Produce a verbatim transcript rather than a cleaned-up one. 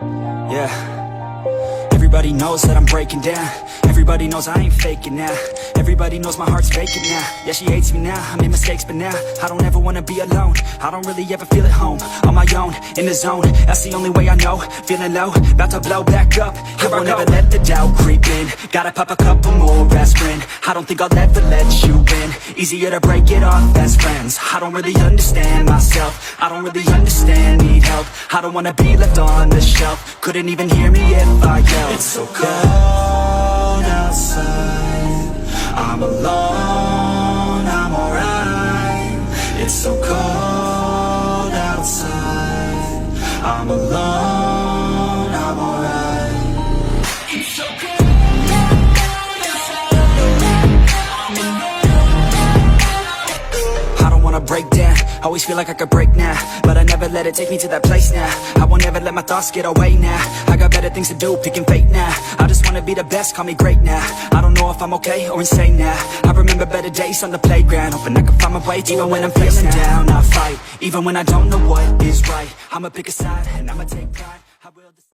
Yeah. Everybody knows that I'm breaking down. Everybody knows I ain't faking now. Everybody knows my heart's faking now. Yeah, she hates me now. I made mistakes, but now I don't ever wanna be alone. I don't really ever feel at home. On my own, in the zone. That's the only way I know. Feeling low, about to blow back up. I won't ever let the doubt creep in. Gotta pop a couple more aspirin. I don't think I'll ever let you in. Easier to break it off best friends. I don't really understand myself. I don't really understand, need help. I don't wanna be left on the shelf. Couldn't even hear me if I yelled. It's so cold outside. I'm alone, I'm alright. It's so cold outside. I'm alone, I'm alright. It's so cold outside. I don't wanna break down. Always feel like I could break now, but I never let it take me to that place now. I won't ever let my thoughts get away now. I got better things to do, picking fate now. I just wanna be the best, call me great now. I don't know if I'm okay or insane now. I remember better days on the playground, hoping I can find my way even when I'm feeling down. I fight, even when I don't know what is right. I'ma pick a side and I'ma take pride.